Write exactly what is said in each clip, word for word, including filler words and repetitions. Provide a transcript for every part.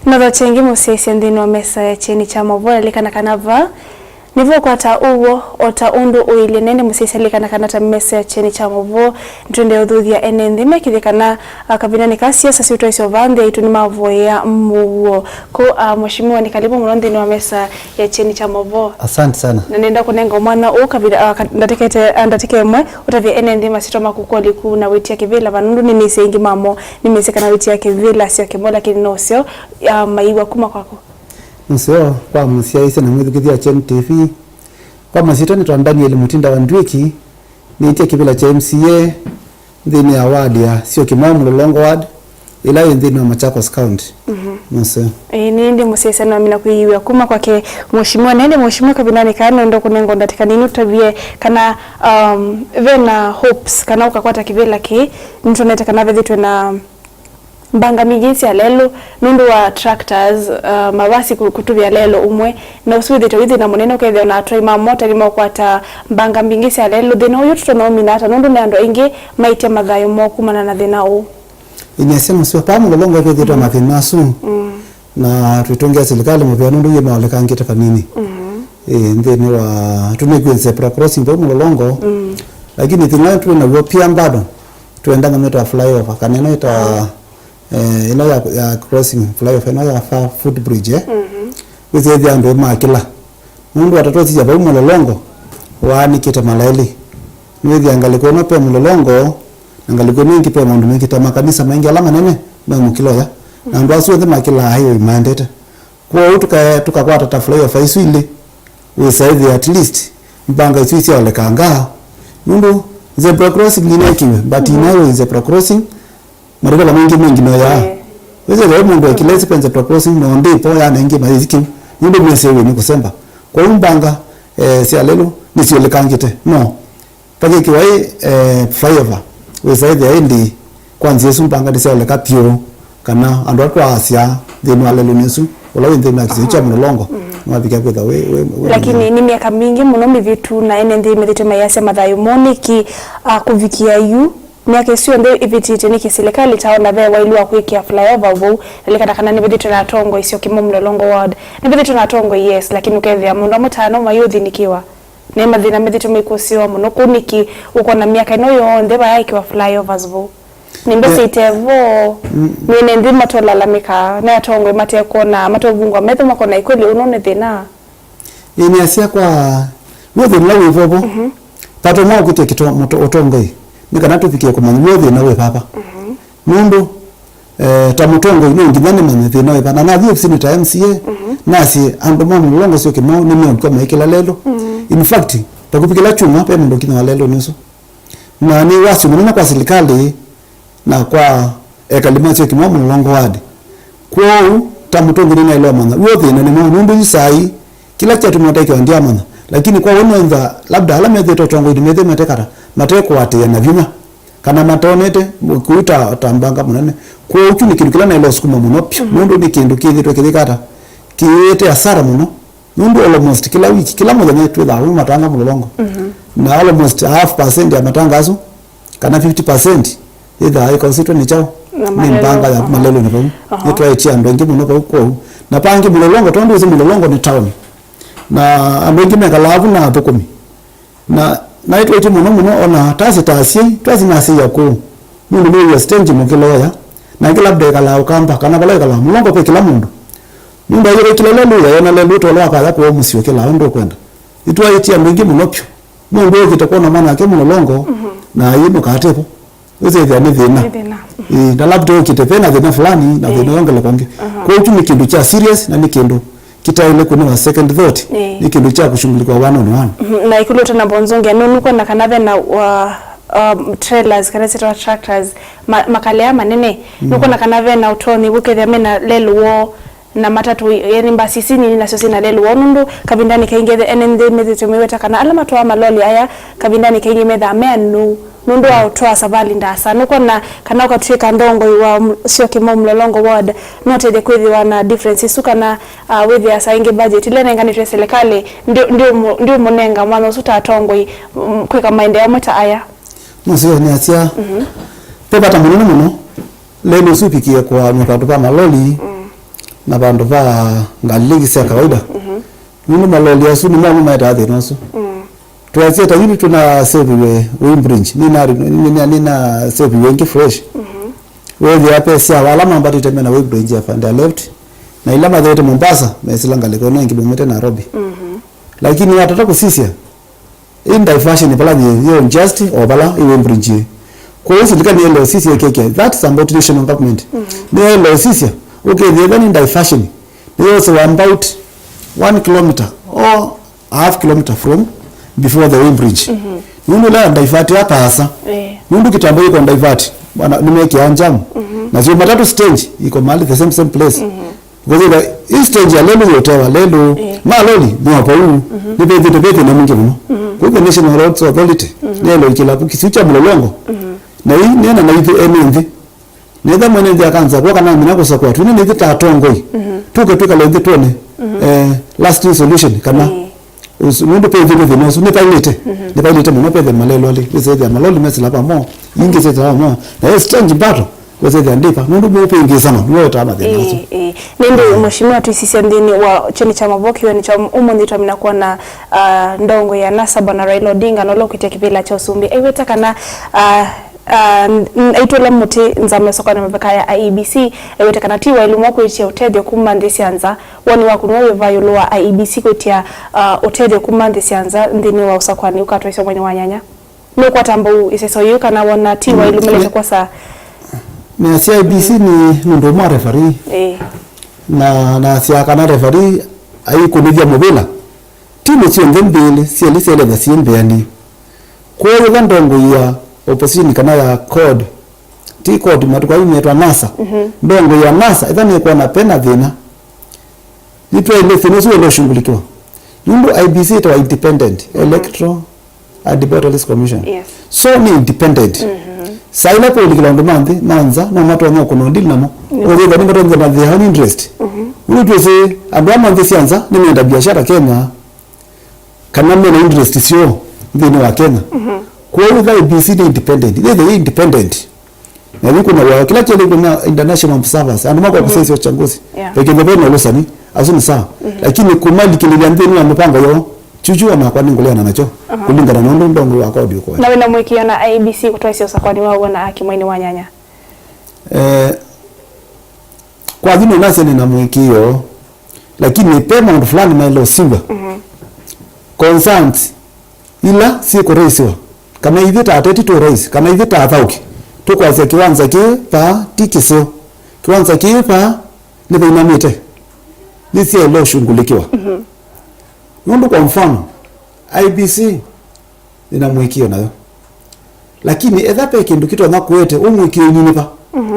Nothokye ĩngĩ mũsyaĩĩsya nthĩnĩ wa mesa ya kyeni kya maũvoo, lilikana kana vaa nĩvo ũkwata ũw'o o ta ũndũ ũilyĩ. Na ĩndĩ mũsyaĩĩsya lilikana kana ta mesa ya kyeni kya maũvoo, nĩtũendee ũthũthya ene nthĩ mekĩthye kana, ah, kavindanĩ ka siasa syũtwaĩsyo vaa nthĩ yaitũ nĩmavoyea mũuo. Ko, ah, Mheshimiwa, nĩ kalivu mũno nthĩnĩ wa mesa ya kyeni kya maũvoo. Asante sana. Na nenda kũnenga mwana ũũ kavila, ah, ka-, ndatĩka ĩte-, ah, ndatĩka ĩmwe, ũtavye ene nthĩ masyĩtwa maku, ũkũlyo waku na wĩtia kĩvĩla vaa, nũndũ nĩnĩsĩ aingĩ mamo nĩmesĩ kana wĩtia kĩvĩla syo kĩmo, lakini no syo, ah, maiwa kuma kwaku. Nũseo kwa mũsyaĩĩsya na mwĩthukĩthya wa Kyeni T V. Kwa masyĩtwa nĩtawa Daniel Mutinda wa Ndwiki, nĩtia kĩvĩla kya M C A nthĩnĩ ya ward ya Syokimau Mlolongo ward, ĩla yĩ nthĩnĩ wa Machakos County. Mhm. Nũseo. Ĩĩ, nĩ ĩndĩ mũsyaĩĩsya no mina kwĩyĩw'a kuma kwake Mheshimiwa. Na ĩndĩ Mheshimiwa, kavindanĩ kaa nĩenda kũnenga ndatĩka nini ũtavye kana, um, ve na hopes kana ũkakwata kĩvĩla kĩĩ, nĩtwonete kana vethĩtwe na mbanga mbingĩ sya lelũ nũndũ wa tractors, uh, mavasi kũ-, kũtũvĩa lelũ ũmwe, na ũsu wĩthĩtwe wĩ thĩna mũnene, ũkethĩa ona atwai ma mota nĩmaũkwata mbanga mbingĩ sya lelũ. Thĩna ũyũ tũtonya ũmina ata, nũndũ nĩ andũ aingĩ maĩtye mathayũ moo kumana na thĩna ũũ? Ĩnĩasya mũseo, paa Mlolongo ĩvĩthĩtwe mathĩna asu. Mm. Na twĩtũngĩa silikalĩ mũvea nũndũ yĩ maolekangĩte vanini. Mhm. Ĩ, nthĩnĩ wa tũnĩkw'e zebra crossing vau Mlolongo. Mm. Lakini thĩna twĩ naw'o pia bado twenda ngamĩta flyover, kana ĩno ĩta, eh, ĩno ya, ya crossing, flyover ĩno ya fa-, footbridge, eh? Mhm. Wĩsĩthĩa andũ makĩla. Nũndũ atatũsisya vau Mlolongo waanĩkĩte malaĩlĩ. Nĩwĩthĩa ngalĩko ĩno pe Mlolongo, na ngalĩko ĩno ĩngĩ pe maũndũ maingĩ ta makanisa maingĩ ala manene me mũkĩla ũya. Na andũ asu onthe makĩlaa highway maendete. Kwoou tũka-, tũkakwata ta flyover isu ilĩ, wĩsaĩthĩa at least mbanga isu isyaolekangaa. Nũndũ zebra crossing nĩneekiwe, but in highway zebra crossing, marĩvala maingĩ maingĩ noyaa. Eh. Wĩsĩthĩa mũndũ ekĩla ĩsu pe zebra crossing, no ndĩpo yanengie mayĩsi kĩu. Nũndũ mesĩwe nĩ kũsemba. Kwoou mbanga, eh, sya lelũ nĩsyolekangĩte. No. Vakĩkĩwa ĩ, eh, flyover, wĩsaĩthĩa ĩndĩ kwa nzĩa ĩsu mbanga nĩsyaoleka vyũ, kana andũ ala twaasya nthĩnĩ wa lelũnĩ ũsu, ũla wĩ nthĩnĩ wa kĩsio kya Mlolongo, nĩwavikĩa kwĩthwa wĩ, wĩ, wĩ. Lakini nĩ myaka mingĩ mũno mĩvĩtu, na ene nthĩ methĩtwe maiasya mathayũ moo. Nĩkĩ, ah, kũvikĩa yu, myaka ĩsu yonthe ĩvĩtĩte, nĩkĩ silikalĩ ĩtaona ve waĩlu wa kwĩkĩa flyover vau? Lilikana kana nĩvethĩtwe na atongoi syo kĩmo Mlolongo ward. Nĩvethĩtwe na atongoi, yes, lakini ũkethĩa maũndũ amwe ta no mayũthĩnĩkĩwa. Nĩ mathĩna methĩtwe maikũsĩwa mũno kũu, nĩkĩ ũkona myaka ĩno yonthe vayaĩkĩwa flyovers vau? Nĩ mbesa ite vo, nĩ ene nthĩ matolalamĩka, nĩ atongoi matekwona, matevungwa metho makona ikweli ũno nĩ thĩna. Ĩnĩasya kwa w'o thĩna ũla wĩ vovo, mhm, pato mwa ũkĩtya kĩto-, mũto-, ũtongoi, nĩ kana tũvikĩe kũmanya w'o thĩna wĩ vava. Mhm. Nũndũ, eh, ta mũtongoi no nginya nĩmanye thĩna wĩ va. Na nathi ofisinĩ ta M C A, mhm, nasye andũ ma Mlolongo syo kĩmao nĩmeũkwa maikĩla lelũ. Mhm. In fact, vakuvĩ kĩla kyumwa ve mũndũ ũkinyawa lelũnĩ ũsu. Na nĩ wasyo mũnene kwa silikalĩ na kwa ekali ma syo kĩmao Mlolongo ward. Kwoou, ta mũtongoi nĩnaĩle ũmanya w'o thĩna nĩ mwaũ, nũndũ yu saa ii, kĩla kyatũmĩwa taĩkĩwa ndyamanya. Lakini kwa w'o nontha, labda ala methĩĩtwe ũtongoinĩ methĩwe matekata, matekũatĩĩa na vinya. Kana matonete kũu ta, ta mbanga mũnene. Kwoou kyu nĩ kĩndũ kĩla naĩle ũsukuma mũno vyũ, mhm, nũndũ nĩ kĩndũ kĩthĩtwe kĩyĩka ata, kĩyĩte asara mũno. Nũndũ almost kĩla wiki, kĩla mũthenya twĩthaa vau matanga Mlolongo. Mhm. Na almost half percent ya matanga asu, kana fifty percent, yĩthaa ĩkausĩtwe nĩ kyaũ? Nĩ mbanga ya kuma lelũnĩ vau. Aha. Nĩtwaĩtye andũ aingĩ mũno vau kwoou. Na pangĩ Mlolongo, tondũ ũsĩ Mlolongo nĩ town. Na andũ aingĩ mekalaa vu na athũkũmi. Na, na nĩtwaĩtye mũno mũno, ona tasi ta asyai, tasi na asyai akũũ. Mũndũ nĩwĩa stage mũkĩla ũya, na ĩngĩ labda ĩkalaa Ũkamba, kana vala ĩkalaa Mlolongo kwĩ kĩla mũndũ. Mũndũ ayĩwa kĩla lelũ, yayona lelũ, ũtola wakaya kũũ mũsyĩ ũkĩlaa ũndũ ũkwenda. Nĩtwaĩtye andũ aingĩ mũno vyũ. Mũndũ ũkĩte kwona mwana wake Mlolongo, mhm, na ayĩnũka atevo. Ũsĩthĩa nĩ thĩna. Nĩ thĩna. Ĩĩ, na labda ũkĩte vena thĩna fulani, na, ĩĩ, thĩna yongeleka ũngĩ. Aha. Kwa hiyo nĩ kĩndũ kya serious, na nĩ kĩndũ kĩtaĩle kũnewa second thought. Ĩĩ. Nĩ kĩndũ kya kushughulikiwa one on one. Mhm. Na ĩkũlũta na vonzonge, nũ-, nũkwona kana vena, uh, um, trailers, kana sitwa tractors, ma-, makalea manene. Mm. Nũkwona kana vena ũtonyi, wũkethĩa mena lelũ woo, na matatũ, yani mbasi ici nini nasyo syĩna lelũ woo, nũndũ kavindanĩ kaingĩ ene nthĩ methĩtwe meweta kana ala matwaa maloli aya kavindanĩ kaingĩ methaa me anũu nũndũ wa ũtwaa savalĩ ndaasa. Nũkwona kana ũkatw'ĩka nthongoi wa m-, syo kĩmo Mlolongo ward, no ũtethye kwĩthĩwa na difference isu kana, ah, wĩthĩa saa ingĩ budget ila ĩnenganĩtwe silikalĩ ndĩ-, ndĩũmũ-, ndĩũmũnenga mwanya ũsu ta atongoi, mm, kwĩka maendeeo amwe ta aya? Nũseo nĩasya, mhm, ve vata mũnene mũno lelũ ũsu ũvikĩe kũaany'a vandũ va maloli. Mm. Na vandũ va ngalĩ ingĩ sya kawaida. Nũndũ maloli asu nĩmo amwe maetaa thĩna ũsu. Twĩasya ta yu nĩtũnaseviwe Weighbridge, nĩna, nĩna, nĩnaseviwe ĩngĩ fresh. Wethĩa pesa ya ala mambatĩte mena Weighbridge ya pande ya left, na ila mathete Mombasa, mesila ngalĩko ĩno ĩngĩ maumĩte Nairobi. Lakini watata kũsisya, ĩ diversion vala yĩ, yo just o vala ĩ Weighbridge. Kwoou silikalĩ nĩyaĩle ũsisya ĩkeke. That's about national government. Nĩyaĩle ũsisya, ũkethĩa ĩla nĩ diversion, nĩyosĩwa about one kilometer or a half kilometer from before the Weighbridge. Nũndũ ĩla ya divert ya paasa. Eh. Nũndũ kitambo iko divert, bana, nĩmekĩa jam. Na sio matatu stage iko mahali the same, same place. Because the, hii stage ya lelu yotewa lelu, eh, maloli nĩ wa pau, nĩvethĩte ve thĩna mwingĩ mũno. Kwa hivyo National Roads Authority, nĩyaĩle ũikĩla kĩsiu kya mũlolongo. Na ii nena na ithu ene nthĩ. Nĩtha mwene nthĩ akanza kwa kana mina kũsakwa, twĩna nĩthu ta atongoi. Tuke twĩkale nthĩ twone, eh, last resolution kana, eh, ũsu, nũndũ pe thĩna, thĩna ũsu nĩvailĩte. Nĩvailĩte mũno, pethe malelwalĩ. Nĩsethĩa maloli mesila pamo, ingĩ sethĩa pamo. Na yes, change battle. Wesethĩa ndĩva, nũndũ mũũpĩngĩĩsano nĩwetaa mathĩna asu. Ĩĩ, ĩĩ. Nĩndĩ, mheshimiwa, tũisisya nthĩnĩ wa kyeni kya mavokĩweni kya ũmũnthĩ, twamina kuona, ah, ndongo ya NASA, Bwana Raila Odinga, na ũla ũkwĩtya kĩvĩla kya ũsumbĩ, aiweta kana, ah, ah, n-, aitũla mũtĩ nzama ĩsokonĩ maveka ya I E B C, aiweta kana ti waĩlu mwa kwĩtya ũtethyo kuma nthĩ sya nza. Woni waku nĩwe wĩva ĩũlũ wa I E B C kwĩtya, ah, ũtethyo kuma nthĩ sya nza nthĩnĩ wa ũsakwani ũkatwaisya mweinĩ wa nyanya? Nũkwata mbau ĩseso yĩu kana wona ti waĩlu melete kwosa? Nĩasya I E B C nĩ nũndũ ũmwe wa referee. Ĩĩ. Na, nasya kana referee aikũnĩthya mũvĩla. Timu syonthe mbĩlĩ syelĩ syaĩle syĩ mbĩanĩ. Kwoou ĩla ndongo ya opposition kana ya CORD, ti CORD, matukũ ayu metwa NASA. Ndongo ya NASA, ĩla nĩkwona pena thĩna. Nĩtwaĩle thĩna ũsu wenda ũshughulikiwa. Nũndũ I E B C ĩtawa Independent Electoral and Boundaries Commission. Yes. So nĩ independent. Saa ila kũlikĩla andũ ma nthĩ, ma nza, no matonya kũno deal namo. Yes. Ũthĩtha nĩ matonya na their own interest. Ũu twĩsĩ andũ ama nthĩ sya nza nĩ menda biashara Kenya, kana mena interest syoo nthĩnĩ wa Kenya. Kwoou ĩla I E B C nĩ independent, ĩthĩthe yĩ independent. Na yu kuna wao, kila kitu kuna international observers, andũ makwa kusaidia uchunguzi. Yeah. Pekee ndio na lusani, asu ni sawa. Lakini kumalikĩlĩlya nthĩnĩ wa mĩpango yao, chuchu wanakwa nĩ ngũleana nakyo, kulingana na ũndũ ndongo wakwa ũthiũkũe. Na wĩna mũĩkĩĩo na I E B C kũtwaisya ũsakwani wa w'o na haki mweinĩ wa nyanya? Eh, kwa vino nasya nĩna mũĩkĩĩo, lakini pe maũndũ fulani maĩle ũsiw'a. Concerns ila syĩkũraisiwa, kana ithyĩ ta ateti tũ raise, kana ithyĩ ta athaũki, tũkwasya kĩwanza kĩĩ vaa ti kĩseo, kĩwanza kĩĩ vaa nĩvainamĩte, nĩsyaĩle ũshughulikiwa. Nũndũ kwa mfano, I E B C nĩna mũĩkĩĩo nayo, lakini etha pe kĩndũ kĩtonya kũete ũmũĩkĩĩo inyinĩva,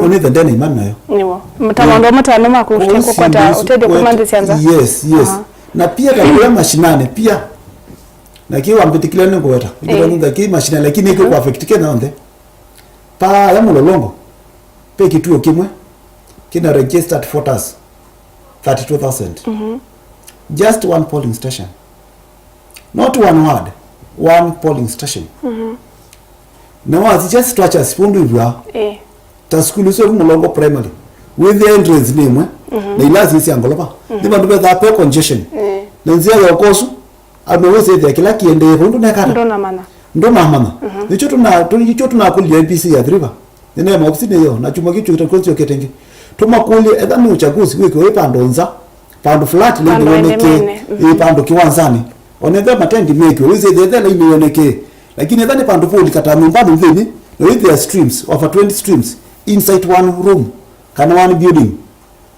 onetha ndena imani nayo. Nĩw'o. Mata maũndũ amwe ta ano ma kũkwata ũtethyo kuma nthĩ sya nza. Yes, yes. Na pia ta kũya mashinani pia, na kĩĩ wambĩtĩkĩlya nĩngũweta. Ĩĩ. Nĩkĩtonyitha kĩĩ mashinani, lakini nĩkĩkũ affect Kenya yonthe. Paa ya mũlolongo, pe kĩtuo kĩmwe kĩna registered voters thirty-two thousand. Just one polling station. Not one ward, one polling station. Na wathi just structures, vũndũ ivw'a. Ĩĩ. Ta sukulu isu mũlongo primary, wĩthĩa entrance nĩ ĩmwe, na ilasi sya ngolova. Nĩ vandũ vethaa pe congestion. Na nzĩa ya ũkosu, andũ wĩsĩthĩa kĩla kĩendee vau ndũnekata. Ndũnamanya. Ndũnamanya. Nĩkyo tũna-, tũ-, nĩkyo tũnakũlya I E B C ya Athi River. Nĩnaĩ maovisinĩ yoo, na kyumwa kĩu kĩũkĩte kwonzi ũkĩte ĩngĩ. Tũmakũlye, etha nĩ ũchaguzi wĩkĩwe wĩ vandũ nza, vandũ flat, nĩ vandũ wonekee, ĩĩ, vandũ kĩwanzanĩ. Ona ethĩwa matendi mekĩwe, wĩsĩthĩa ethĩwa laini yonekee. Lakini ethĩwa nĩ vandũ vũlika ta nyũmbanĩ nthĩnĩ, na wĩthĩa streams, over twenty streams, inside one room, kana one building.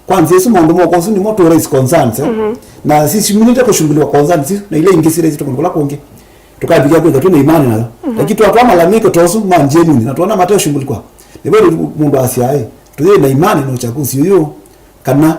Kwa nzĩa ĩsu maũndũ moko asu nĩmo tũ raise concerns, eh? Na sisiminĩte kũshughuliwa concerns isu, na ila ingĩ si raise kũndũ kũla kũngĩ. Tũkavikia kwĩtha twĩ na imani nayo. Lakini twatwaa malalamiko ta asu ma genuine, na twona mateshughulikwa, nĩvo mũndũ asya, ĩ, tũyĩ na imani na uchaguzi ũyũ, kana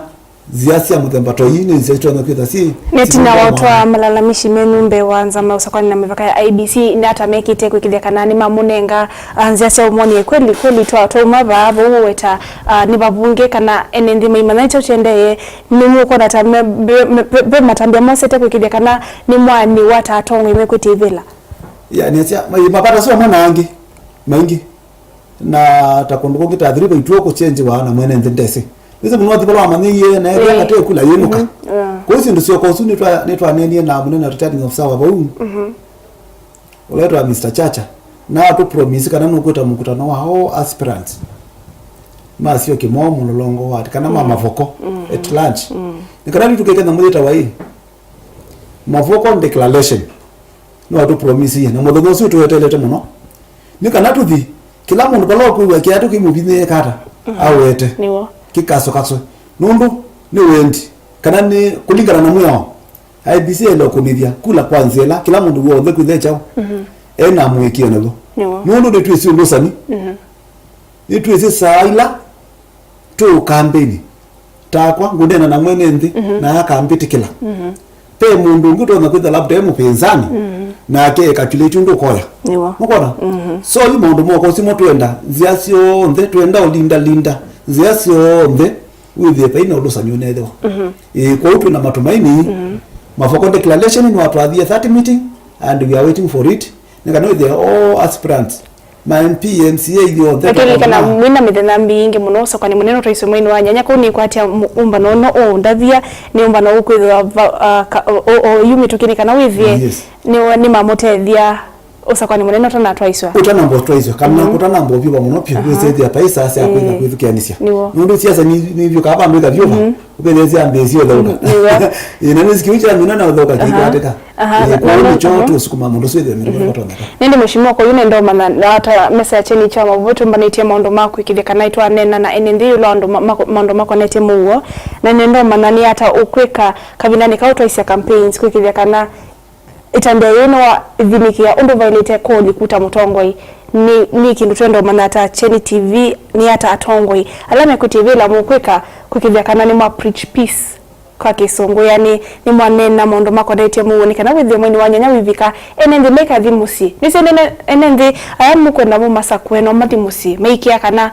nzĩa sya mũthemba ta ii nĩ nzĩa itonya kwĩtha syĩ. Nĩ ĩtina wa ũtwaa malalamishi menyu mbee wa nzama ya ũsakwani na mĩvaka ya I E B C, nĩ ata mekĩte kwĩkĩthya kana nĩmamũnenga, ah, nzĩa sya ũmwonie kweli kweli twa-, twauma vaa vau ũweta, ah, nĩ vavunge kana ene nthĩ maimanya kyaũ kĩendee? Nĩmũkwona ta me-, ve, me-, ve, ve matambya mosete kwĩkĩthya kana nĩmwaanĩwa ta atongoi mekwĩtya ivĩla? Ya, nĩasya, ma-, mavata sio amwe na angĩ maingĩ. Na ta kũndũ kũngĩ ta Athi River ituo kũchenjiwa na mwene nthĩ ndesĩ. Wĩsĩ mũno athi vala wamanyĩie na ethĩa katĩ kula yĩnũka. Mm-hmm. Yeah. Kwoou syĩndũ syoko ũsu nĩtwa-, nĩtwaneenie na mũnene wa returning officer wa vau. Mm-hmm. Ũla wĩtawa Mister Chacha, na atũ promise kana nũkwĩta mũkutano wa all aspirants ma sio kĩmoo mũlolongo wa kana ma Mavoko at large. Nĩ kana rĩu tũkeke nyamũ yĩtawa ĩ Mavoko declaration. No atũ promise na mũthenya ũsu tũwetelete mũno. Nĩ kana tũthi kĩla mũndũ vala ũkwĩw'a kĩatũ kĩmũvinyĩe kata awete. Nĩw'o. Kĩkasokaswe. Nũndũ nĩ wendi kana nĩ kũlingana na mwĩao. I E B C yaĩle ũkũnĩthya kula kwa nzĩa ĩla kĩla mũndũ w'onthe kwĩthĩa kyaũ ena mũĩkĩĩo naw'o. Nĩw'o. Nũndũ nĩtwĩsĩ ũlũsani, nĩtwĩsĩ saa ila tũũkambĩni. Takwa ngũneena na mwene nthĩ na akambĩtĩkĩla. Ve mũndũ ũngĩ ũtonya kwĩthĩa labda e mũpĩnzani nake ekatulĩti ũndũ ũkoya. Nĩw'o. Mũkona? So yu maũndũ moko simo twenda nzĩa syonthe, twenda ũlindalinda nzĩa syonthe. Wĩthĩe vai na ũlũsani ũneethĩwa. Ĩĩ, kwoou twĩ na matumaini. Mavoko declaration nĩwatwathie that meeting and we are waiting for it. Nĩ kana wĩthĩe all aspirants, ma M P, M C A, ithyonthe. Lakini kana mwĩna mĩthenya mbingĩ mũno, ũsakani mũnene ũtwaiswe mweinĩ wa nyanya, kũu nĩkwatya ũmbano ũno ũũndavya, nĩ ũmbano ũkwĩthĩwa va-, ah, ka-, o-, o-, o yu mĩtũkĩnĩ kana wĩthĩe nĩ, nĩmamũtethya. Ũsakani mũnene ũtanatwaiswa. Ũtanamba ũtwaiswa, kana ũtanamba ũvyũva mũno vyũ, wĩsethĩa paisa sya kwĩtha kwĩthukĩanĩsya. Nĩw'o. Nũndũ siasa nĩ, nĩvyũkaa vandũ ĩkavyũva, ũkethĩa syambĩĩsye ũthaũka. Nĩw'o. Ĩĩ, na nĩsikiu kya mina na ũthaũka kĩikwatĩka. Aha. Ĩĩ, na, kwoou na, nĩkyo tũsukuma mũndũ swĩthĩe mĩndũ vatonyeka. Nĩndĩ Mheshimiwa, kwa yu nĩndomanya na ata mesa ya kyeni kya mavũvũ tũmbanĩtye maũndũ ma kwĩkĩthya kana ĩtwanena na ene nthĩ ĩũlũ wa andũ ma-, ma-, maũndũ makonetye mũuo, na nĩndomanya nĩ ata ũkwĩka kavindanĩ kau twaisya campaigns kwĩkĩthya kana ĩtambya yĩĩ nĩwathimĩkĩa ũndũ vaĩlĩte kũlika ta mũtongoi. Nĩ, nĩ kĩndũ twenda ũmanya ta Kyeni T V, nĩ ata atongoi ala mekwĩtĩvĩla mũkwĩka kwĩkĩthya kana nĩma preach peace kwa Kĩsũngũ, yani nĩmwaneena maũndũ makonetye mũuo, nĩ kana wĩthĩe mweinĩ wa nyanya wĩvika, ene nthĩ maikathi mũsyĩ. Nĩsĩ ene, ene nthĩ aya mũkwenda mũmasakũe no mathi mũsyĩ, maikĩa kana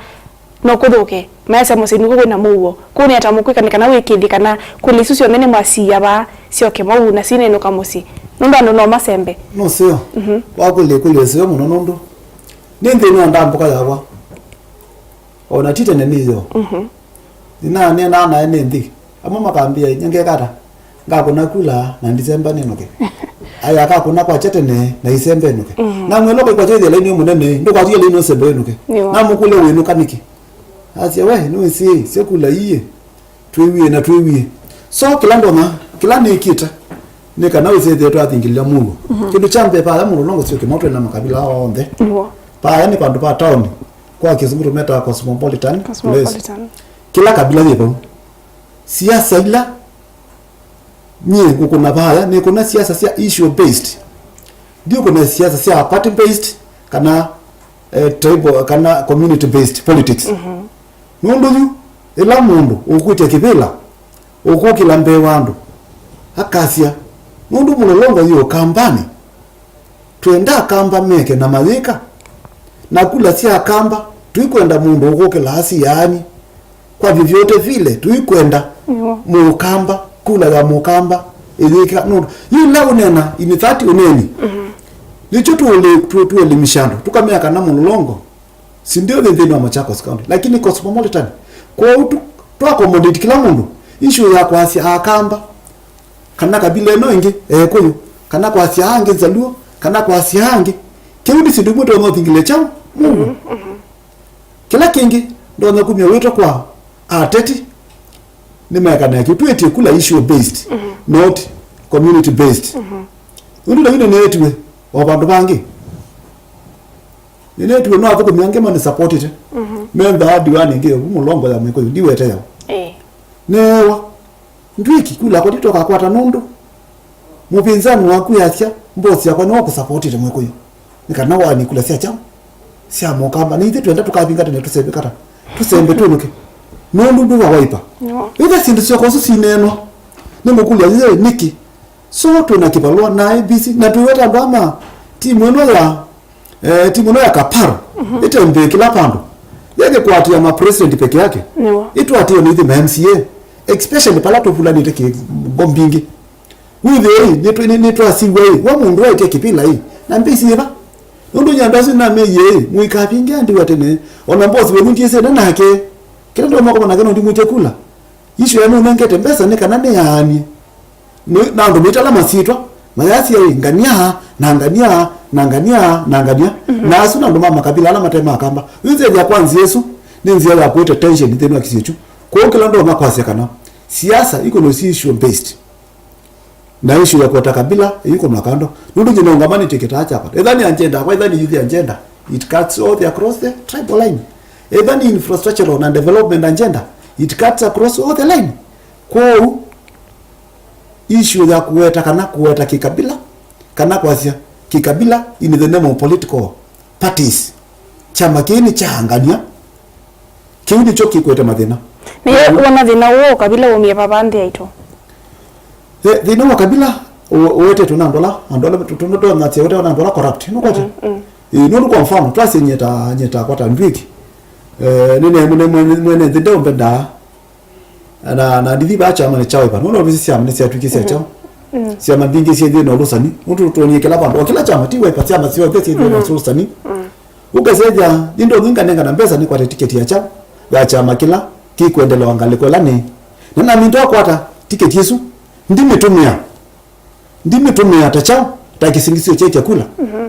no kũthũke, maesya mũsyĩ nĩkw'o kwĩna mũuo. Kũu nĩ ata mũkwĩka nĩ kana wĩkĩthye kana kũlĩ isu syonthe nĩmwasiia vaa syoke vau na sinenũka mũsyĩ? Nũndũ andũ no masembe. Nũseo. Mhm. Wakũlya ĩkũlyo ĩseo mũno nũndũ nĩ nthĩnĩ wa ndambũka yakwa. O na ti tene nĩ yo. Mhm. Nĩnaneenaa na ene nthĩ. Amwe makambĩa, "Nye ngeka ata? Ngakũna kula na ndisemba nĩnũke." Aya akakũna kwakya tene na isemba ĩnũke. Mhm. Na mwĩlo kwĩkwatya ĩthĩa laini mũnene, ndũkwatya laini ũsembe ĩnũke. Nĩw'o. Namũkũlya, "Wĩnũka nĩkĩ?" Asya, "We, nĩwĩsĩ, sya kula iĩ, twĩwie na twĩwie." So, kĩla ndonya, kĩla nĩkĩte, nĩ kana wĩsethĩe twathingĩlĩla mũuo. Mhm. Kĩndũ kya mbee, vaya mũlolongo sio kĩmwe twĩ na makavila onthe. Nĩw'o. Vaya nĩ vandũ va taoni, kwa Kĩsũngũ tũmetawa cosmopolitan place. Cosmopolitan. Kĩla kavila yĩ vau. Siasa ila nyie ngũkũna vaya, nĩkũna siasa sya issue based. Ndiũkũna siasa sya party based kana, eh, tribal kana community based politics. Mhm. Nũndũ yu, ĩla mũndũ ũkwĩtya kĩvĩla, ũkũkĩla mbee wa andũ, akasya, nũndũ mũlolongo yĩ Ũkambanĩ, twenda Akamba meke na mayĩka, na kula sya Akamba, tũikwenda mũndũ ũkũkĩla asi yaani. Kwa vyovyote vile, tũikwenda Nĩw'o. Mũkamba, kula ya Mũkamba ĩyĩka. Nũndũ, yu ĩla ũneena, in fact, ũneeni. Mhm. Nĩkyo tũũlĩ-, tũ-, tũelimisha andũ, tũkamea kana mũlolongo, si ndio nthĩnĩ wa Machakos County, lakini cosmopolitan. Kwoou tu, twa accommodate kĩla mũndũ, issue ya kwasya Akamba, kana kabila ĩno ĩngĩ, Ekũyũ, kana kwasya angĩ Nzaluo, kana kwasya angĩ. Kĩu nĩ syĩndũ imwe tũtonya ũthingĩlĩkya kyaũ? Mũuo. Mhm, mhm. Kĩla kĩngĩ, ndonya kumya wĩto kwa ateti, nĩmaekane kĩu. Twĩtye kula issue based, mhm, not community based. Mhm. Ũndũ na yu nĩneetiwe o vandũ vangĩ. Nĩneetiwe no athũkũmi angĩ manisapotite. Mhm. Menthaa ndiwani ĩngĩ yovu mũlolongo ya Mwĩkũyũ, ndiwete yaũ. Eh. Neewa. Ndwĩki kula kwa nditokakwata nũndũ mũpinzani waku yasya mbosi yakwa nĩwe ũkũsapotĩte Mwĩkũyũ. Nĩ kana waani kula sya kyaũ? Sya Mũkamba. Nĩ ithyĩ twenda tũkavingatane tũsembe kata? Tũsembe twĩnũke. Nũndũ ndwĩ wa Wiper. No. Ĩtha syĩndũ syoko ũsu sineenwa. Nĩngũkũlya yĩĩ nĩkĩ? So twĩ na kĩvalũa na I E B C na twĩweta andũ ama timu ĩno ya Eh, timu ĩno ya Kaparo, mhm, ĩtembee kĩla vandũ. Yekĩkwatĩa ma president peke yake. Nĩw'o. Ĩtwatĩwe nĩ ithyĩ ma M C A, especially pala tũvulanĩte kĩ-, ngo mbingĩ. Wĩthĩe ĩ, nĩtwĩ-, nĩ-, nĩtwasiw'a ĩ, wa mũndũ waĩtya kĩvĩla ĩ, na mbĩsi yĩva? Nũndũ nyie andũ asu nameyie ĩ, mũikavinge andiwa tene, ona mbosi wenyu ndiĩsene nake. Kĩla ndũma kũmana kana ndimwĩtye kula. Issue ya nũnengete mbesa nĩ kana nĩyaanie. Nĩ, na andũ maitala masyĩtwa, mayasya ĩ, ngania, na ngania, na ngania, na ngania. Mhm. Na asu na andũ ma makabila ala mate ma Kamba. Yu nzĩa ya kwa nzĩa ĩsu, nĩ nzĩa ya kũete tension nthĩnĩ wa kĩsio kyu. Kwoou kĩla ndũma kwasya kana siasa iko no si issue based. Na issue ya kũeta kabila, iko na kando. Nũndũ nyina ũngamanĩtye kĩtaa kyakwa. Etha nĩ agenda yakwa, etha nĩ youth agenda. It cuts all the across the tribal line. Etha nĩ infrastructural na development agenda. It cuts across all the line. Kwoou, issue ya kũweta kana kũweta kĩkabila, kana kwasya kĩkabila in the name of political parties, kyama kĩĩ nĩ kya angania, kĩu nĩkyo kĩkwete mathĩna. Na ye wona thĩna ũũ wa ũkabila waumie vava nthĩ yaitũ? Eh, thĩna wa kabila ũ-, ũwetetwe na andũ ala, andũ ala tũnatonyasya ũwetetwe na andũ ala corrupt. Nũkwata? Mm, mm. Ĩĩ, nũndũ kwa mfano, twasye nyie ta, nyie ta kwata Ndwiki. Eh, nĩ ne, nĩ mwene, mwene nthĩ ndeũmbendaa. Na, na ndithi vaa kyama nĩ kya Wiper. Nũndũ ovisi syama nĩ syatw'ĩkie sya kyaũ? Mm. Syama mbingĩ syĩthĩe na ũlũsani. Nũndũ twonie kĩla vandũ. O kĩla kyama, ti Wiper, syama syonthe syĩthĩe na ũlũsani. Mm. Ũkasethya, nĩ ndongi nganengana mbesa nĩkwate tiketi ya kyaũ? Ya kyama kĩla kĩkwendelewa ngalĩko ĩla nĩ. Na naminda kwata tiketi ĩsu, ndimĩtũmĩa. Ndimĩtũmĩa ta kyaũ? Ta kĩsingizio kya kyakula. Mhm.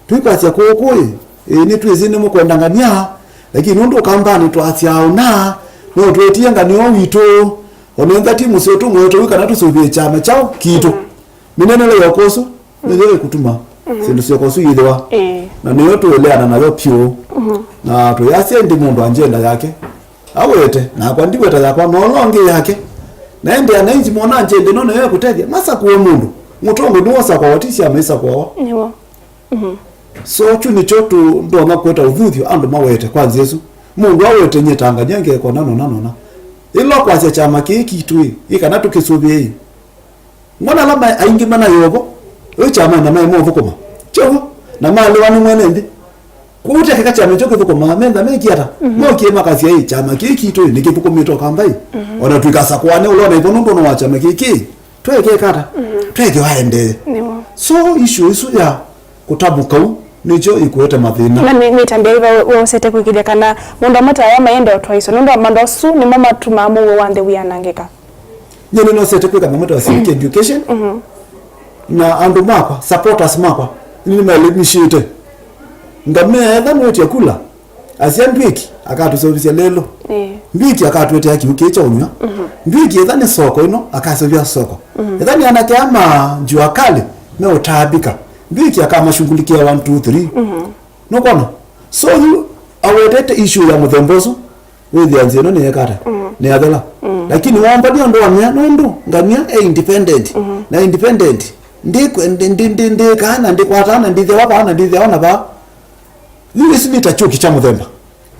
Tũikwasya kũũ kũĩ, ĩ, nĩtwĩsĩ nĩmũkwendangania, lakini nũndũ Ũkambanĩ twasyaa ũna, no twetie nganĩo witũ, o na ethĩwa ti mũseo tũmũete ũu kana tũsũvĩe kyama kyaũ kitũ. Mhm. Mĩnenele ya ũkũsũ nĩyo ĩkũtuma syĩndũ sya ũkũsũ iyĩthĩwa. Ĩĩ. Na nĩyo tũeleana nayo pyũ. Mhm. Na tũyasya ĩndĩ mũndũ anjenda yake, awete, nakwa ndiweta yakwa, na ũla ũngĩ yake. Na ĩndĩ ananchi mona njĩndĩ ĩno nĩyo ĩkũtethya, masakũe mũndũ. Mũtongoi nĩwosakwawa, ti syama isakwawa. Nĩw'o. Mhm. So, kyu nĩkyo tũ-, ndonya kwĩta ũthuthyo, andũ mawete kwa nzĩa ĩsu. Mũndũ awete nyie ta ngania ngekona nona nona. Ĩla kwasya kyama kĩĩ kitũ ĩ, ĩ kana tũkĩsũvĩe ĩ, ngona ala ma-, aingĩ manaĩ ovo, ĩ kyama na maĩ mothũkũma. Kyow'o, na malĩwa nĩ mwene nthĩ. Kwoou tekeka kyama kyo kĩthũkũmaa, mentha meki ata? Mhm. Mokie makasya, "Ĩ, kyama kĩĩ kitũ ĩ, nĩkĩthũkũmĩte Ũkamba ĩ." Mhm. Ona tũikasakũane ũla ũnaĩvo nũndũ ona wa kyama kĩĩ kĩ, twekeka ata? Mhm. Tweke waendee. Nĩw'o. So, issue ĩsu ya kũtamũka u nĩkyo ĩkũete mathĩna. Na nĩ, nĩ ĩtambya yĩva we, we ũsete kwĩkĩthya kana maũndũ amwe ta aya mayenda ũtwaĩswa? Nũndũ maũndũ asu nĩmo matumaa mũuo wa nthĩ wĩanangĩka. Nyie nĩnosete kwĩka mamwe ta civic education, mhm, na andũ makwa, supporters makwa, nĩmaelimisĩte. Ngamea etha nĩwetie kula, asya Ndwiki akatũseũvisya lelũ. Ĩĩ. Ndwiki akatũetea kĩu kĩĩ kya ũnyw'a. Mhm. Ndwiki etha nĩ soko ĩno, akaseũvya soko. Mhm. Etha nĩ anake ama jua kali, meũtaabĩka. Ndwiki akamashughulikia one, two, three. Mhm. Nũkwona? So yu awetete issue ya mũthemba ũsu, wĩthĩa nzĩa ĩno nĩyeka ata? Mm. Nĩyathela. Mm. Lakini waomba nĩ ũndũ wa mĩa, nũndũ ngamia e independent. Mm-hmm. Na independent, ndĩkwe-, ndi-, ndi-, ndi-, ndĩkaa na ndĩkwataa na ndĩthĩawa vaa na ndĩthĩawa na vaa. Yu ĩsu nĩ ta kyũki kya mũthemba.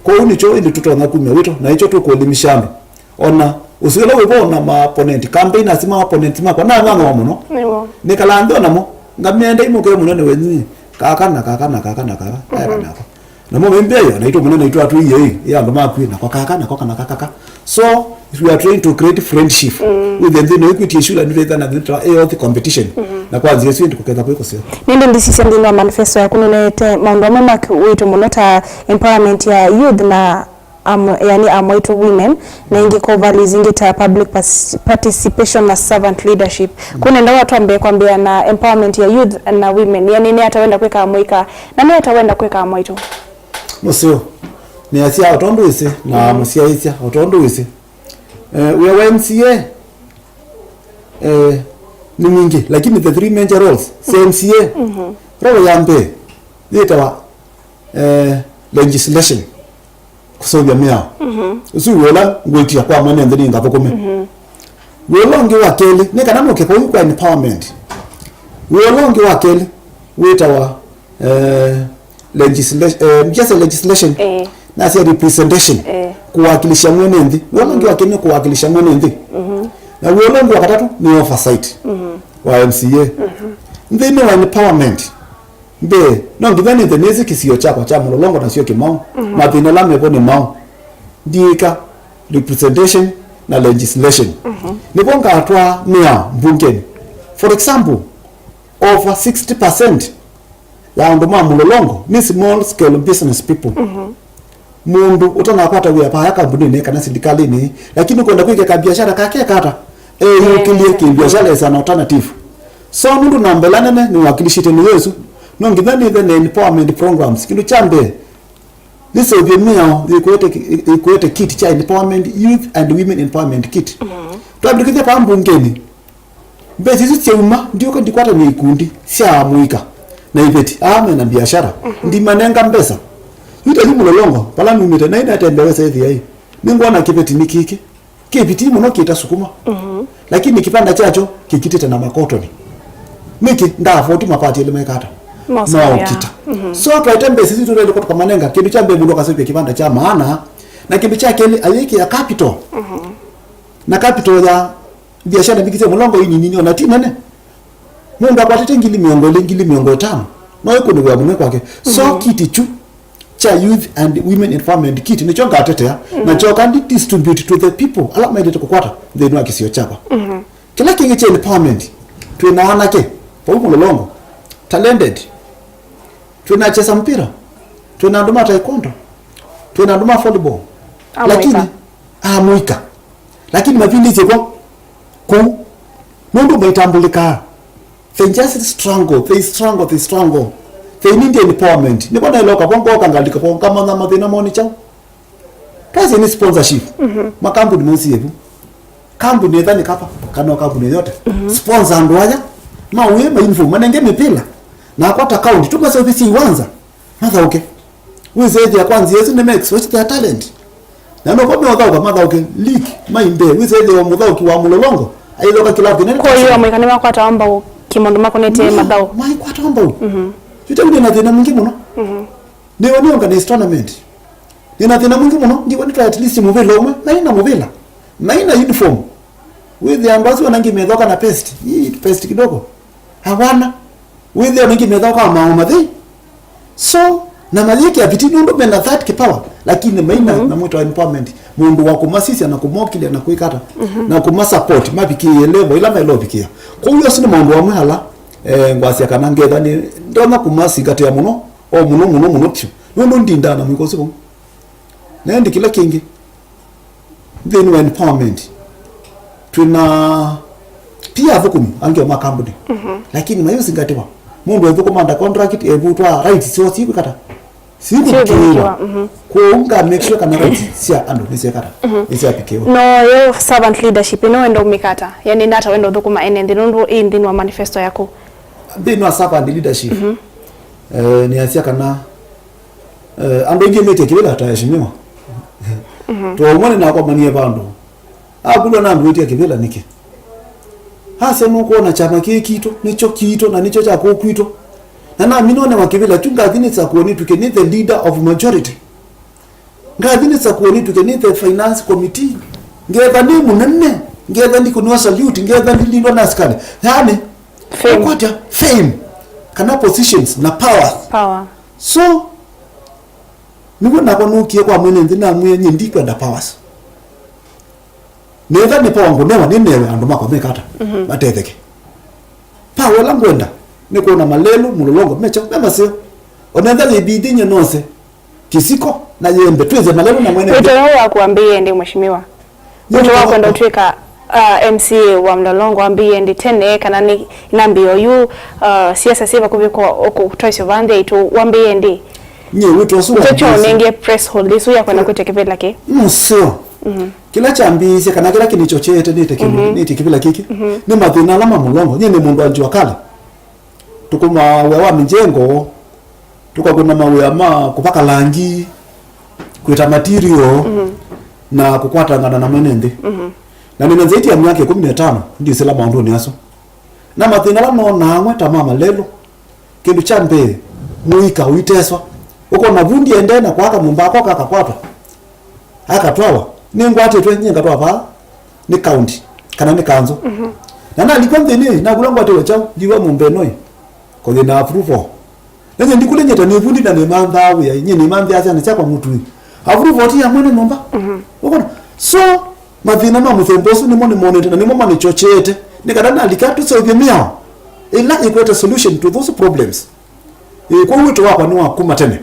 Kwoou nĩkyo ĩndĩ tũtonya kumya wĩto, na ĩkyo tũkũelimisha andũ. Ona ũsu ũla wĩvo ona ma opponent, campaigners ma opponent makwa, nang'ang'awa mũno. Nĩw'o. Nĩkalaa nthĩ onamo, ngamĩa ndai mũkeo mũnene wenyu, kaka na kaka na kaka na kaka, mhm, eka nako. Namo maimbĩa yo, naitũ mũnene itũ atwĩie ĩ, ĩ andũ makwĩ, nako kaka, nako kana kaka. So, if we are trying to create friendship, mm, with the nthĩ ĩno ĩkwĩtie shule nĩ twĩthana nĩ twa healthy competition. Mhm. Na kwa nzĩa ĩsu ĩndĩ kũketha kwĩ kũseo. Nĩndĩ ndisisya nthĩnĩ wa manifesto yaku nũneete maũndũ amwe ma wĩto mũno ta empowerment ya youth na am-, yani amwaitũ women, na ingĩ kwa values ingĩ ta public pas-, participation na servant leadership. Mm. Kũnenda watwambie kwambia na empowerment ya youth na women, yani nĩ ata wenda kwĩka amũika, na nĩ ata wenda kwĩka amwaitũ? Mũseo, nĩasya o tondũ ĩsĩ, na, mm, mũsyaĩĩsya o tondũ ĩsĩ. Eh, wĩa wa M C A, eh, nĩ mwingĩ, lakini the three major roles sya M C A, mhm, role ya mbee yĩtawa, eh, legislation. Kũseũvya mĩao. Mhm. Ũsu wĩ ũla ngwĩtia kwa mwene nthĩ nĩ ngathũkũme. Mhm. Wĩ ũla ũngĩ wa kelĩ, nĩ kana mũke kũu kwa empowerment. Wĩ ũla ũngĩ wa kelĩ wĩtawa, eh, legisla-, eh, just a legislation. Eh. Nasya representation. Eh. Kũwakilisha mwene nthĩ. Wĩ ũla ũngĩ wa kelĩ nĩ kũwakilisha mwene nthĩ. Mhm. Na wĩ ũla ũngĩ wa katatũ nĩ oversight, mhm, wa M C A. Mhm. Nthĩnĩ wa empowerment, mbee, no nginya nĩthe nĩsĩ kĩsio kyakwa kya Mũlolongo nasyo Kĩmaũ, mhm, mathĩna ala mevo nĩ maũ. Ndiĩka representation na legislation. Mhm. Nĩvo ngatwaa mĩao mbungenĩ. For example, over sixty percent ya andũ ma Mũlolongo nĩ small scale business people. Mhm. Mũndũ ũtanakwata wĩa vaya kambuninĩ kana silikalĩnĩ, lakini ũkwenda kwĩkĩa kabiashara kake kata, eyũkĩlye kĩbiashara as an alternative. So nũndũ namba ĩla nene nĩwakilishĩte nĩ Yesu, no nginya nĩthe na empowerment programs. Kĩndũ kya mbee, nĩseũvye mĩao yĩkwete ki-, yĩkwete kit kya empowerment, youth and women empowerment kit. Twambĩkĩthya vaa mbungenĩ, mbesa isu syauma, ndyũka ndikwatany'a ikundi sya amũika na iveti aa mena biashara, ndimanenga mbesa. Yu ta yu Mũlolongo, vala numĩte, nai natembea wesa ĩthĩaĩ, nĩngwona kĩveti nĩ kĩkĩ. Kĩ vitii mũno kĩta sukuma. Lakini kĩvanda kyakyo kĩkitĩte na makotoni. Nĩkĩ? Nda afford mapati elĩ maikata. Maũkita. So twaĩte mbesa isu tũtwaĩle kwa tũkamanenga. Kĩndũ kya mbee mũndũ akaseũvya kĩvanda kya maana, na kĩndũ kya kelĩ ayĩkĩa capital. Na capital ya biashara mbingĩ sya Mũlolongo ĩ nini, ona ti nene. Mũndũ akwatĩte ngili mĩongo ĩlĩ, ngili mĩongo ĩtano, no ĩkũnĩw'a mũno kwake. So kiti kyu kya youth and women empowerment kit nĩkyo ngatetea, na kyoka ndi distribute to the people ala maendete kũkwata nthĩnĩ wa kĩsio kyakwa. Kĩla kĩngĩ kya empowerment, twĩ na anake vau Mũlolongo, talented. Twĩ na achesa mpira, twĩ na andũ ma taekwondo, twĩ na andũ ma volleyball. Amũika. Lakini amũika. Lakini mavindĩtye vo kũu, nũndũ maitambũlĩkaa. They just struggle, they struggle, they struggle. They need empowerment. Nĩvo naĩloka vo, ngoka ngalika vo, ngamanya mathĩna moo nĩ kyaũ. Twasye nĩ sponsorship. Makambuni mosi evu. Kambuni ĩtha nĩ kapa, kana o kambuni yote. Sponsor andũ aya, mauĩe ma uniform, manenge mĩpĩla. Na akwata county, tũmaseũvĩsye iwanza. Mathaũke. Wĩsethĩa kwa nzĩa ĩsu nĩme express their talent. Na no vo meũthaũka mathaũke league, maimbe. Wĩsethĩa o mũthaũki wa Mũlolongo, aithaũka kĩlavu kĩnene. Kwa hiyo amũika nĩmakwata mbau kĩmaũndũ makonetye mathaũ. Maikwata mbau. Yu ta nĩ na thĩna mwingĩ mũno. Nĩ organize tournament. Nĩ na thĩna mwingĩ mũno, ndiwa nĩtwa at least mũvĩla ũmwe, na ina mũvĩla. Na ina uniform. Wĩthĩa andũ asu ona angĩ methoka na vest. Hii vest kidogo. Hawana. Wĩthĩa ona angĩ methoka mao mathei. So, na mayĩkĩa viti nũndũ mena that kĩpawa, lakini maina na mwĩto wa empowerment. Mũndũ wa kũmasisya na kũmokĩlya na kwĩkata, na kũmasupport, mavikĩĩe level ĩla maĩle ũvikĩa. Kwoou asu nĩ maũndũ amwe ala, eh, ngwasya kana ngetha nĩ ndonya kũmasingatĩa mũno, o mũno, mũno, mũno vyũ. Nũndũ ndindaa na mwĩko ũsu vau. Na ĩndĩ kĩla kĩngĩ, nthĩnĩ wa empowerment, twĩ na pia athũkũmi angĩ o ma kambuni, lakini mayũsingatĩwa. Mũndũ ethũkũma under contract, evutwa rights syoo sikwĩkata, sikũvikĩĩwa. Kwoou nga make sure kana rights sya andũ nĩsyekata, nĩsyavikĩĩwa. No yo servant leadership ĩno wenda ũmĩkata, yani nata wenda ũthũkũma ene nthĩ nũndũ ĩ nthĩnĩ wa manifesto yaku? Nthĩnĩ wa servant leadership, eh, nĩasya kana Eh, andũ aingĩ metie kĩvĩla ta eshimiwa. Twaumwa nĩnakomanie vandũ. Akulwa na andũ wĩtie kĩvĩla nĩkĩ? Asya nũkwona kyama kĩĩ kitũ, nĩkyo kitũ, na nĩkyo kya kũu kwitũ. Na namina onewa kĩvĩla kyu ngathi nĩsakuo nĩtuke nĩ the leader of majority. Ngathi nĩsakuo nĩtuke nĩ the finance committee. Ngetha nĩ mũnene, ngetha ndikũnĩwa salute, ngetha ndilindwa na asikali. Yani, fame. Kwatya fame, kana positions na power. Power. So, nĩw'o nakwa nũkie kwa mwene nthĩ namwĩa nyie ndikwenda powers. Nĩtha nĩ power ngũnewa, nĩnewe andũ makwa mekata, matetheke. Power ĩla ngwenda nĩ kwona Malelũ, Mũlolongo, mecha, me maseo. Onetha yĩbidi nye nose kĩsiko na yembe, twĩse Malelũ na mwene nthĩ. Wĩto ũyũ waku wambĩĩe ĩndĩ, Mheshimiwa? Wĩto wa kwenda ũtw'ĩka, uh, M C A wa Mlolongo wambĩĩe ĩndĩ tene, kana nĩ nambĩĩo yu, uh, siasa syĩ vakuvĩ kwa kũtwaisyo vaa nthĩ yaitũ wambĩĩe ĩndĩ? Nyie wĩto ũsu nĩkyo wambĩĩe kyaũnengie press release ĩsu ya kwenda kwĩtya kĩvĩla kĩ. Mũseo. Kĩla kyambĩĩsye kana kĩla kĩnĩchocheete nĩte kĩndũ, nĩte kĩvĩla kĩkĩ, nĩ mathĩna ala ma Mlolongo. Nyie nĩ mũndũ wa jua kali. Tũkũmaa wĩa wa mĩjengo, tũkakũna mawĩa ma kũvaka langi, kwĩta material, na kũkwatangana na mwene nthĩ. Na nĩna zaidi ya myaka ĩkũmi na ĩtano ndisĩla maũndũnĩ asu. Na mathĩna ala nonaa amwe ta ma Malelũ, kĩndũ kya mbee, mũika ũiteswa. Ũkona vundi endee na kwaka nyũmba akoka akakwatwa. Akatwawa, nĩngwatĩtwe, nyie ngatwawa vaa nĩ county, kana nĩ kanzũ. Na nalikwa nthĩnĩ, nakula ngwatĩwe kyaũ, ndiwa mũmbenoi, kũthi na approval. Na nyie ndikule nyie ta nĩ vundi na nĩmanthaa wĩa, nyie nĩmanthĩaa syana syakwa mũtui. Approval ti ya mwene nyũmba. Ũkona? So, mathĩna ma mũthemba ũsu nĩmo nĩmonete na nĩmo manĩchocheete, nĩ kana nalika tũseũvye mĩao ĩla ĩkwete solution to those problems. Ĩĩ, kwoou wĩto wakwa nĩ wa kuma tene.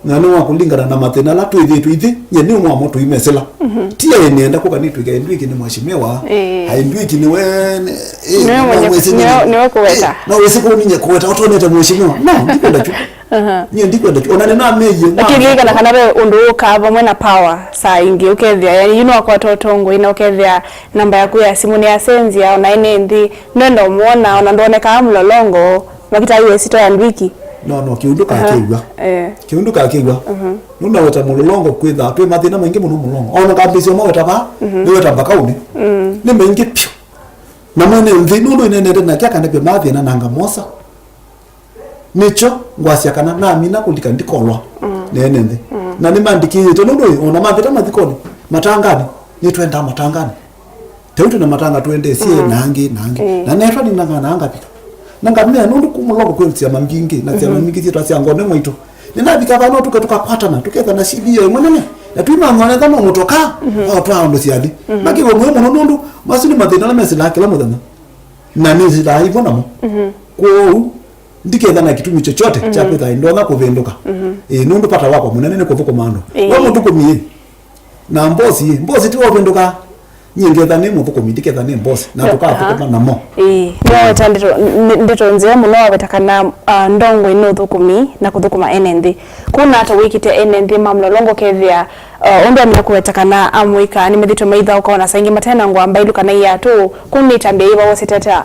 Na nĩ wa kũlingana na mathĩna ala twĩthĩĩtwe ithyĩ, nyie nĩ ũmwe wamo tũimesĩla. Mhm. Ti aĩ nĩenda kũka nĩtwĩke Ndwiki nĩ mheshimiwa. Ĩĩ. Ai Ndwiki nĩwe, nĩ, ĩĩ, nĩwe mwenye, wĩsĩ nĩwe, nĩwe kũweta. Ĩĩ, no wĩsĩ kũu ninye kũweta, ũtonete mheshimiwa. No, ndikwenda kyu. Aha. Nyie ndikwenda kyu. Ona nĩnamĩie. Lakini lilikana kana ve ũndũ ũkaa vamwe na power saa ingĩ ũkethĩa. Yani, yu nĩwakwata ũtongoi na ũkethĩa namba yaku ya simũ nĩyasenzia, ona ene nthĩ, nĩwenda ũmwona, ona ndwonekaa Mlolongo, makĩtaa yu ĩsito ya Ndwiki. No, no, kĩũndũ kakĩw'a. Eh. Kĩũndũ kakĩw'a. Mhm. Nũndũ naweta Mlolongo kwĩthaa twĩ mathĩna maingĩ mũno Mlolongo. Ona ngambĩĩsya maweta vaa, mhm, nĩweta Mbakaunĩ. Mm. Nĩ maingĩ piũ. Na mwene nthĩ, nũndũ ĩnenete nake akandavya mathĩna na ngamosa. Nĩkyo ngwasya kana namina kũlika ndikolwa, mm, nĩ ene nthĩ. Mm. Na nĩmandĩkĩĩte nũndũ ĩ, ona mavĩta mathikonĩ, matanganĩ, nĩtwendaa matanganĩ. Teu twĩ na matanga twendeesye, mm, na angĩ, na angĩ. Mm. Na netwa nĩnang'anaa ngavika. Na ngamea nũndũ kũ Mlolongo kwĩ syama mbingĩ, na syama, mm-hmm, mbingĩ syĩtwa sya ngone mwaitũ. Nĩnavika vaa no tũke tũkakwatana, tũkethana C B O ĩmwe nene. Na twĩmanywa nesa no mũtoka, mm-hmm, o twa andũ syathi. Mm-hmm. Makĩw'a mũyo mũno nũndũ masu nĩ mathĩna ala mesĩlaa kĩla mũthenya. Na nĩsĩlaa ĩvo namo. Mm-hmm. Kwoou, ndiketha na kĩtumi chochote, mm-hmm, kya kwĩtha ndonya kũvĩndũka. Mm-hmm. Ĩĩ, nũndũ vata wakwa mũnene nĩ kũthũkũma andũ. Ĩĩ. We mũthũkũmi ĩ, na mbosi ĩ, mbosi ti wavĩndũka. Nyie ngetha nĩ mũthũkũmi, ndiketha nĩ mbosi, na, aha, tũkathũkũma namo. Ĩĩ, nĩwaweta ndeto, n-, ndeto nzeo mũno waweta kana, ah, ndongoi nĩ ũthũkũmi na kũthũkũma ene nthĩ. Kũu nata wĩkĩte ene nthĩ ma Mlolongo kethĩa, ah, ũndũ amina kũweta kana amũika nĩmethĩtwe maithaũka ona saa ingĩ matena ngũa mbailu kana iatũ, kũu nĩ ĩtambya yĩva wosete ata?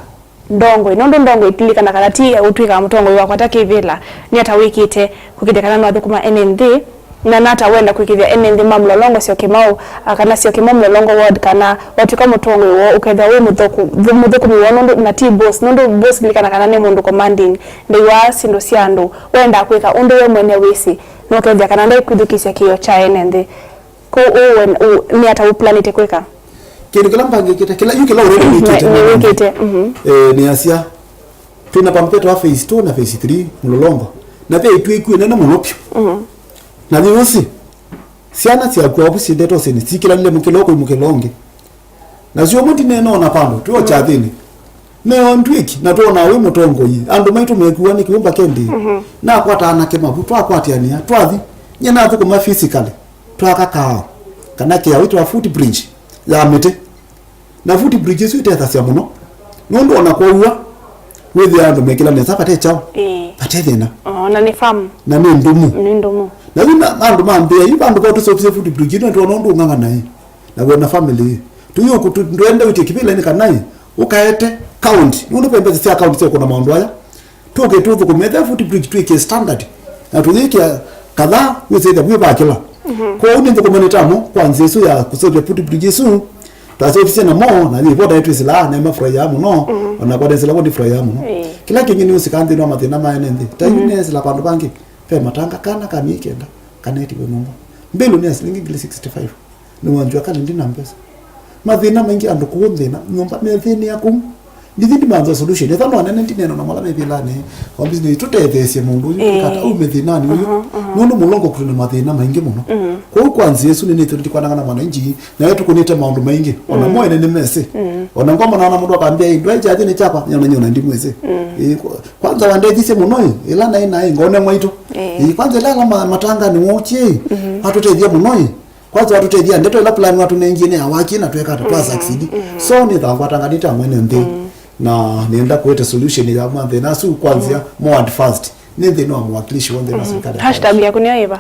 Ndongoi, nũndũ ndongoi itilikana kana ti ũtw'ĩkaa mũtongoi wakwata kĩvĩla, nĩ ata wĩkĩte kwĩkĩthya kana nwathũkũma ene nthĩ, na nata wenda kwĩkĩthya ene nthĩ ma Mlolongo Syokimau, a, kana Syokimau Mlolongo ward, kana watw'ĩka mũtongoi woo ũkethĩa wĩ mũthũku-, thũ-, mũthũkũmi woo, nũndũ na ti boss, nũndũ boss lilikana kana nĩ mũndũ commanding, ndaiwaa syĩndũ sya andũ, wendaa kwĩka ũndũ we mwene wĩsĩ, na ũkethĩa kana ndaikwĩthukĩĩsya kĩĩo kya ene nthĩ. Kwoou ũũ we, ũ, nĩ ata ũplanĩte kwĩka? Kĩndũ kĩla mbangĩkĩte, kĩla, yu kĩla already nĩwĩkĩte, nĩ, nĩwĩkĩte, mhm. Eh, nĩasya, twĩ na vandũ vetawa phase two na phase three Mlolongo. Na ve ituĩku ĩnene mũno vyũ. Mhm. Na nĩwĩsĩ, syana syaku avu syendete ũsĩnĩ, sikĩlanile mũkĩla ũkũi mũkĩla ũngĩ. Na syũmwe ndineena ona vandũ, twĩ o, mm, kyathĩnĩ. Neo Ndwiki, na twonaa wĩ mũtongoi. Andũ maitũ mekuwa nĩ kĩũmba kendi. Mhm. Nakwata anake mavu, twakwatĩanĩa, twathi. Nyie nathũkũma physically. Twaka kaao, kana kĩao ĩtawa footbridge ya mĩtĩ. Na footbridge ĩsu ĩtethasya mũno, nũndũ ona kwaua, wĩthĩa andũ mekĩla nesa vate kyaũ, ĩĩ, vate thĩna. Oh, na nĩ firm. Na nĩ ndũmu. Nĩ ndũmu. Na yu na andũ mambĩa, yu vandũ vau tũseũvisye footbridge ĩno, nĩtwona ũndũ ũng'ang'ana ĩ. Na wĩ na family ĩ. Tũyũkũ tu-, ndwenda wĩtye kĩvĩlainĩ kana ĩ, ũkaete county, nũndũ ve mbesa sya county sya kũna maũndũ aya. Tũke tũthũkũme the footbridge twĩke standard. Na tũyĩkĩa kadhaa wĩsĩthya kwĩ vakĩla. Mhm. Kwoou nĩ nthũkũme nĩ tamo kwa nzĩa ĩsu ya kũseũvya footbridge ĩsu. Twaseũvisye namo, na yĩ voda twĩsĩlaa, na mafurahia mũno, mhm, ona kwa nĩsĩla kwa nĩfurahia mũno. Ĩĩ. Kĩla kĩngĩ nĩ ũsika nthĩnĩ wa mathĩna ma ene nthĩ. Ta yu, mhm, nĩsĩla vandũ vangĩ, ve matanga kana ka myei kenda, kana etiwe nyũmba. Mbilu nĩ ya silingi ngili sixty-five. Nĩwanzw'a kana ndi na mbesa. Mathĩna maingĩ andũ kũũ nthĩna, nyũmba methĩnĩa kũu. Ndithi ndimanza solution. Ethwa no anene ndineena na mala me vĩlanĩ. Wambisi nĩ tũtetheesye mũndũ ũyũ, ĩĩ, kata aume thĩnanĩ ũyũ. Aha, aha. Nũndũ Mlolongo kwĩ na mathĩna maingĩ mũno. Mm. Kwoou kwa nzĩa ĩsu nĩnĩtwe ndikwananga na mwananchi, nawe tũkũnĩte maũndũ maingĩ. Ona, mm, mo ene nĩmesĩ. Mm. Ona ngoma naona mũndũ akambĩa, "Ĩĩ, ndwaĩ kyathĩ nĩ kyakwa," nyona nyona ndimwĩsĩ. Mm. Ĩĩ, kwa-, kwanza wandethisye mũno ĩ, ĩla naĩ naĩ ngone mwaitũ. Ĩĩ. Ĩĩ, kwanza ĩla ala ma-, matanga nĩ wokye ĩ, mm-hmm, atũtethya mũno ĩ. Kwanza watũtethya ndeto ĩla plan watũnengie nĩ ya waki na tweka ata twa, mhm, succeed. Mhm. So nĩ thangwatanganĩte amwe nĩ nthĩ. Mm. Na nĩenda kũete solution ya mathĩna asu kwa nzĩa, mm, more advanced. Nĩ nthĩnĩ wa mwakilishi wonthe na, mhm, serikali ya county. Hashtag yaku nĩyo yĩva?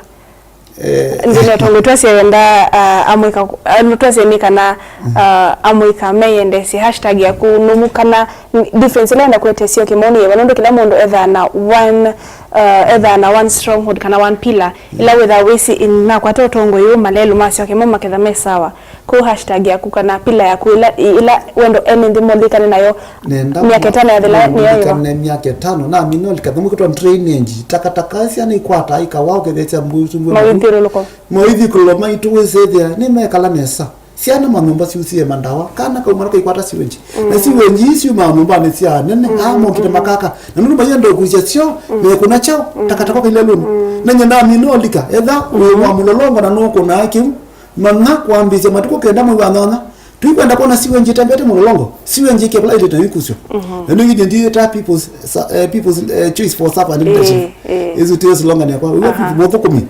Eh. Nthĩnĩ wa tondũ twasye wenda, ah, amũika, ah, twasye nĩ kana, mm, ah, amũika meyendesye hashtag yaku nũmu kana N-, difference ĩla enda kũete sio kĩmwe nĩ yĩva, nũndũ kĩla mũndũ ethaa na one, uh, ethaa na one stronghold kana one pillar, ĩla wĩthaa wĩsĩ, "Ĩ, nakwata ũtongoi ũũ, malelũ ma sio kĩmwe maketha me sawa." Kwoou hashtag yaku kana pillar yaku ĩla, ĩ-, ĩla wendo ene nthĩ molikane nayo, nenda myaka ĩtano yathela nĩyo yĩva? Molikane myaka ĩtano, namina ũlika thũmũ kĩtwa drainage, takataka syana ikwataa ikawa ũkethesya mbusu mawĩthyũlũlũko, mawĩthyũlũlũko maitũ wĩsĩthĩa nĩmekala nesa. Syana manyũmba syusie mandawa, kana kauma na kaikwata sewage. Mm. Na sewage ii syumaa nyũmbanĩ sya anene, mm, aa mokite, mm, makaka. Na nũndũ mayenda ũkusya syo, mm, mekũna kyao, mm, takataka kailelũnĩ. Mm. Na nyie namina ũlika, etha, mm, wĩ wa Mlolongo na nũkũnaa kĩu, manya kwambĩĩsya matukũ kenda mwei wa nyanya, tũikwenda kwona sewage ĩtembete Mlolongo, sewage ĩkepla ĩlĩte ĩkusyo. Mhm. Na nĩngĩ ndiĩta people's, sa-, eh, people's, eh, choice for self and leadership. Eh, eh. Ĩsu tiyo slogan yakwa. Aha. Ũyũ mũthũkũmi.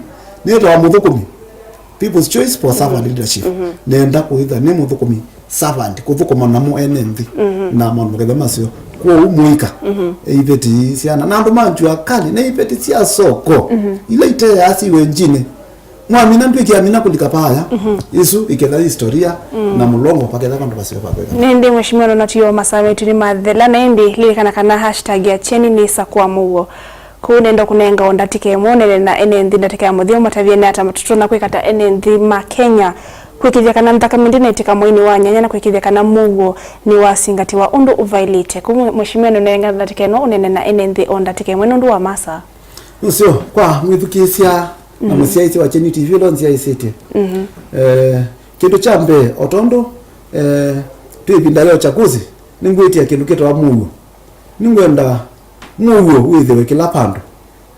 Nĩtawa mũthũkũmi, People's Choice for Servant Leadership. Nenda kwĩtha nĩ mũthũkũmi, servant, kũthũkũma namo ene nthĩ na maũndũ maketha maseo. Kwoou mũika, iveti syana na andũ ma jua kali na iveti sya soko ila iteaa syĩ wenjinĩ. Mwamina ndwĩkĩ amina kũlika paya. Isu iketha historia na mũlongo paketha vandũ vaseo va kwĩka. Nĩndĩ mheshimiwa nonatio masaa maitũ nĩ mathela, na ĩndĩ lilikana kana hashtag ya Kyeni nĩ sakũa mũuo. Kũu nenda kũnenga o ndatĩka ĩmwe ũnene na ene nthĩ ndatĩka ya mũthya ũmatavye nĩ ata tũtonya kwĩka ta ene nthĩ ma Kenya kwĩkĩthya kana nthakame ndĩnaitĩka mweinĩ wa nyanya na kwĩkĩthya kana mũuo nĩwasingatĩwa ũndũ ũvaĩlĩte. Kũu mheshimiwa nũnenga ndatĩka ĩno ũnene na ene nthĩ o ndatĩka ĩmwe nũndũ wa masaa. Nũseo, kwa mwĩthukĩĩsya na mũsyaĩĩsya wa Kyeni T V ũla ũnzyaĩĩsĩtye. Eh, kĩndũ kya mbee, o tondũ, eh, twĩ ĩvinda ya ũchakuzi, nĩngwĩtĩa kĩndũ kĩtawa mũuo. Nĩngwenda mũuo wĩthĩwe kĩla vandũ.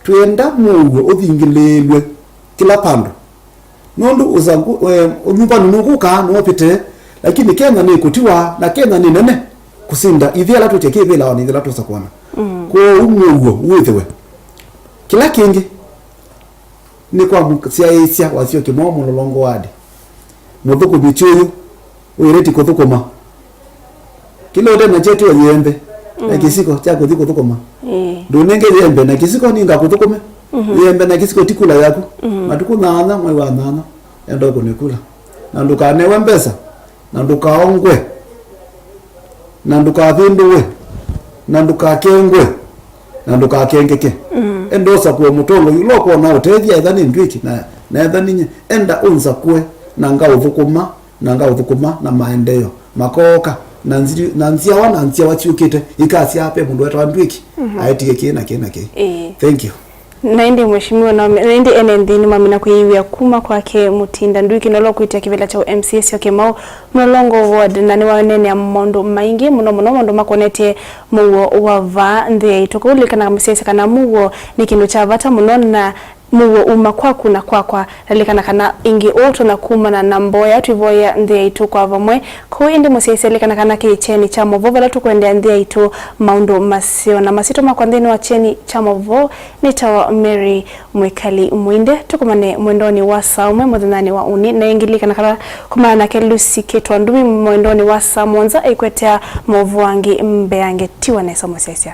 Twĩenda mũuo ũthingĩlĩĩlwe kĩla vandũ. Nũndũ ũsangũ, eh, ũnyumbani nũkũka nũvĩte, lakini Kenya nĩ kũtiwa, na Kenya nĩ nene kũsinda ithyĩ ala twĩtye kĩvĩlaonĩ ithela tũsa kwona. Kwoou mũuo wĩthĩwe. Kĩla kĩngĩ, nĩ kwa mũsyaĩĩsya wasyo kĩmwe mũlolongo wa andĩ. Mũthũkũmi ti ũyũ, wĩrĩti kũthũkũma. Kĩla ũte nakyo tio yembe na kĩsiko kya kũthi kũthũkũma. Ndũnenge yembe na kĩsiko ningakũthũkũme. Yembe na kĩsiko ti kula yaku. Matukũ nyanya mwei wa nyanya enda ũkũne kula. Na ndũkanewe mbesa, na ndũkaongwe, na ndũkavĩndũwe, na ndũkakengwe, na ndũkakengeke. Enda ũsakũe mũtongoi ũla ũkwona ũtethya etha nĩ ndwĩki na, na etha ninye. Enda ũnsakũe na ngaũthũkũma na ngaũthũkũma na maendeeo makooka, na nzi-, na nzyawa na nzyawa syũkĩte ikasyaa ve mũndũ wetawa ndwĩki aetie kĩĩ na kĩĩ na kĩĩ. Thank you. Na ĩndĩ mheshimiwa, na ĩndĩ ene nthĩ nĩmamina kwĩyĩw'a kuma kwake Mũtinda Ndwiki na ũla ũkwĩtĩa kĩvĩla kya M C A Syokimau Mlolongo Ward, na nĩwaneenea maũndũ maingĩ mũno mũno, maũndũ makonetye mũuo wa vaa nthĩ yaitũ. Kũu lilikana mũsyaĩĩsya kana mũuo nĩ kĩndũ kya vata mũno, na mũuo uma kwaku na kwakwa. Lilikana kana ĩngĩ ũtonya kumana na mboya, twĩvoyea nthĩ yaitũ kwa vamwe. Kũu ĩndĩ mũsyaĩĩsya lilikana kana kĩ Kyeni kya Mauvoo, vala tũkwendea nthĩ yaitũ maũndũ maseo. Na masyĩtwa makwa nthĩnĩ wa Kyeni kya Mauvoo nĩtawa Mary Mwĩkali Mwinde. Tũkomane mwendonĩ wa saa ũmwe mũthenyanĩ wa ũnĩ, na ĩngĩ lilikana kana kumana nake Lucy Kĩtwa Ndumi mwendonĩ wa saa mũonza aikwetea maũvoo angĩ mbeange. Tiwa nesa mũsyaĩĩsya.